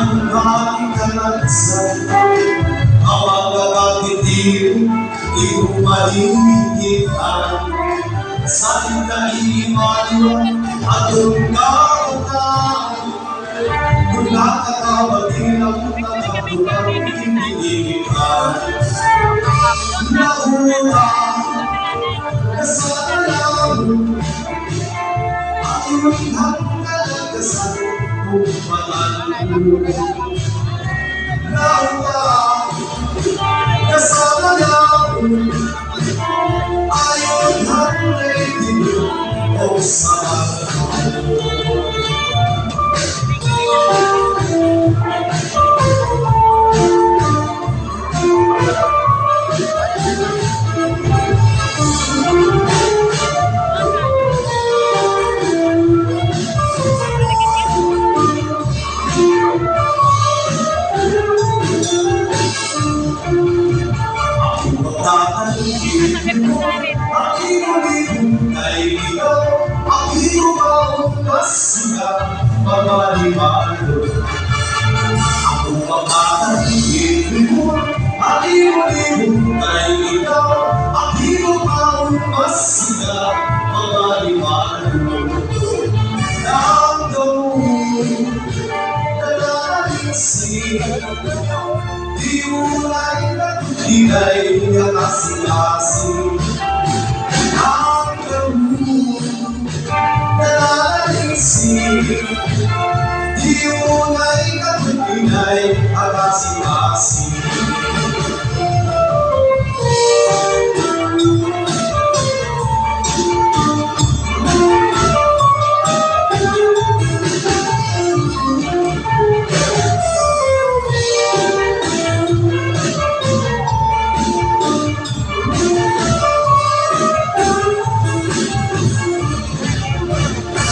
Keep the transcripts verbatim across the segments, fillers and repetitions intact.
Ang kanan sa, ang mga kapitiro, ikaw mahigit ang salita iman at ang kabutan. Kung nakakabati lang ang kabutan, hindi ka. Nauna, kasalanan.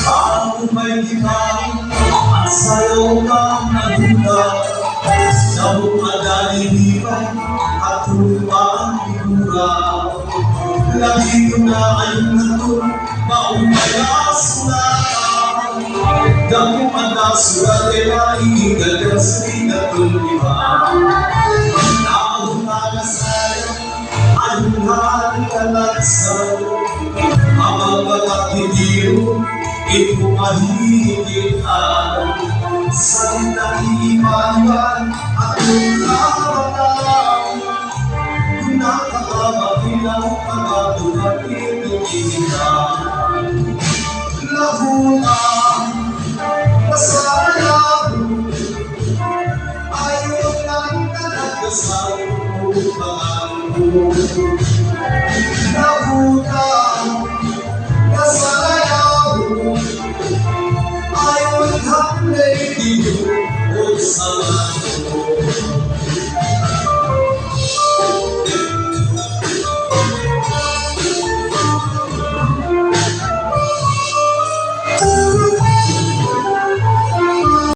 Ako may ginawa, sayaw ka na buta. Damo ka dali di ba, at lupa, igura. Lagi ko na ay nato, maumaya sila. Damo ka na sila, kaya ikigal ka sa ikatong iba. Ako na nasaya, Anuhan ka nagsaw, ang mga kapitiro, ito mahigit ang salita iman at